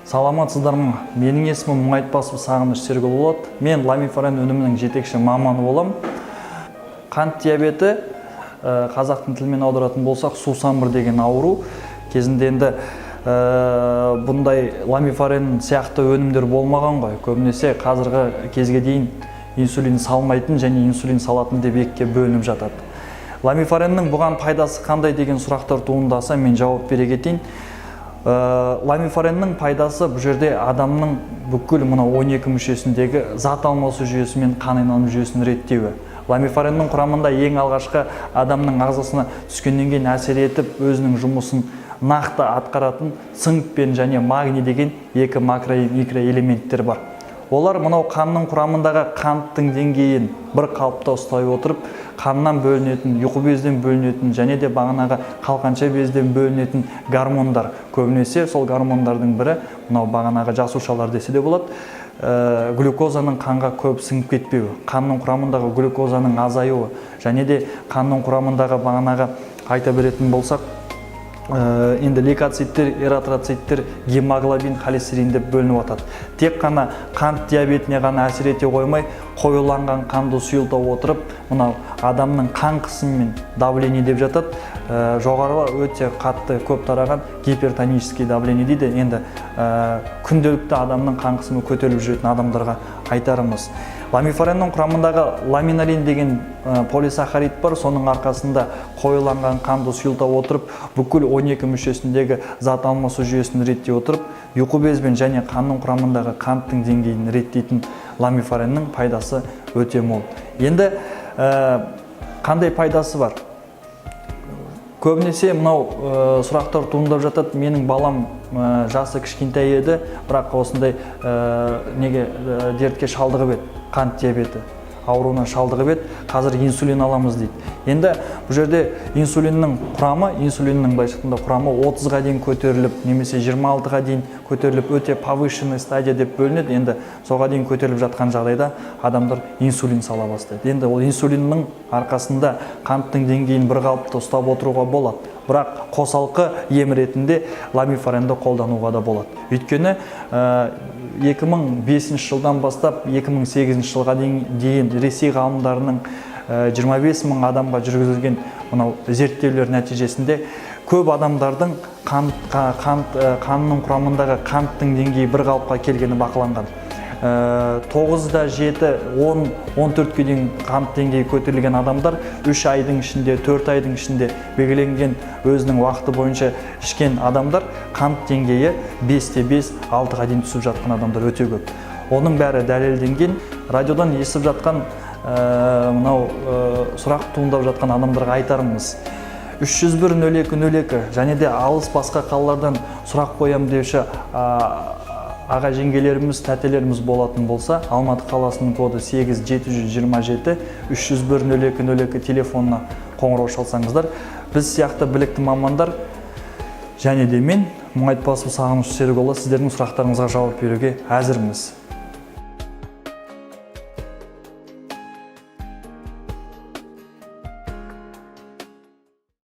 Саламатсыздар ма? Менің есімім Мұңайтпасов Сағыныш Серікұлы болады. Мен Ламифорен өнімінің жетекші маманы боламын. Қант диабеті, қазақтың тілімен аударатын болсақ, сусамыр деген ауру. Кезінде енді бұндай Ламифорен сияқты өнімдер болмаған ғой. Көбінесе қазіргі кезге дейін инсулин салмайтын және инсулин салатын деп екіге бөлініп жатады. Ламифореннің бұған пайдасы қандай деген сұрақтар туындаса, мен жауап бере кетейін. Ламифореннің пайдасы бұл жерде адамның бүкіл мына 12 мүшесіндегі зат алмасу жүйесі мен қан айналым жүйесін реттеуі. Ламифореннің құрамында ең алғашқы адамның ағзасына түскеннен кейін әсер етіп, өзінің жұмысын нақты атқаратын цинк пен және магний деген екі макро микроэлементтер бар. Олар мынау қанның құрамындағы қанттың деңгейін бір қалыпта ұстай отырып, қаннан бөлінетін, ұйқы безден бөлінетін және де бағанағы қалқанша безден бөлінетін гормондар, көбінесе сол гормондардың бірі мынау бағанағы жасушалар десе де болады, глюкозаның қанға көп сіңіп кетпеуі, қанның құрамындағы глюкозаның азаюы және де қанның құрамындағы бағанағы айта беретін болсақ, енді лейкоциттер, эритроциттер, гемоглобин, холестерин деп бөлініп жатады. Тек қана қант диабетіне ғана әсер ете қоймай, қоюланған қанды сұйылта отырып, мынау адамның қан қысымы мен давление деп жатады, жоғары, өте қатты көп тараған гипертонический давление дейді. Енді күнделікті адамның қан қысымы көтеріліп жүретін адамдарға айтарымыз, ламифореннің құрамындағы ламинарин деген полисахарид бар. Соның арқасында қоюланған қанды сұйылта отырып, бүкіл 12 мүшесіндегі зат алмасу жүйесін реттей отырып, ұйқы безбен және қанның құрамындағы қанттың деңгейін реттейтін ламифореннің пайдасы өте мол. Енді қандай пайдасы бар? Көбінесе мынау сұрақтар туындап жатады: менің балам жасы кішкентай еді, бірақ осындай неге дертке шалдығып еді, қант диабеті ауруына шалдығып еді, қазір инсулин аламыз дейді. Енді бұл жерде инсулиннің құрамы, инсулиннің былайша айтқанда құрамы 30-ға дейін көтеріліп немесе 26-ға дейін көтеріліп, өте повышенный стадия деп бөлінеді. Енді соға дейін көтеріліп жатқан жағдайда адамдар инсулин сала бастайды. Енді ол инсулиннің арқасында қанттың деңгейін бір қалыпты ұстап отыруға болады, бірақ қосалқы ем ретінде ламифоренді қолдануға да болады. Өйткені 2005 жылдан бастап 2008 жылға дейін Ресей ғалымдарының 25 мың адамға жүргізілген мынау зерттеулер нәтижесінде көп адамдардың қанның құрамындағы қанттың деңгейі бір қалыпқа келгені бақыланған. 9,7, 10, 14-ке дейін қант деңгейі көтерілген адамдар 3 айдың ішінде, 4 айдың ішінде белгіленген өзінің уақыты бойынша ішкен адамдар қант деңгейі 5,5, 6-ға дейін түсіп жатқан адамдар өте көп. Оның бәрі дәлелденген. Радиодан естіп жатқан мынау сұрақ туындап жатқан адамдарға айтарымыз: 301 02 02 және де алыс басқа қалалардан сұрақ қоям деуші аға жеңгелеріміз, тәтелеріміз болатын болса, Алматы қаласының коды 8 727 301 02 02 телефонына қоңырау шалсаңыздар, біз сияқты білікті мамандар және де мен, Мұңайтпасов Сағыныш Серікұлы, сіздердің сұрақтарыңызға жауап беруге әзірміз.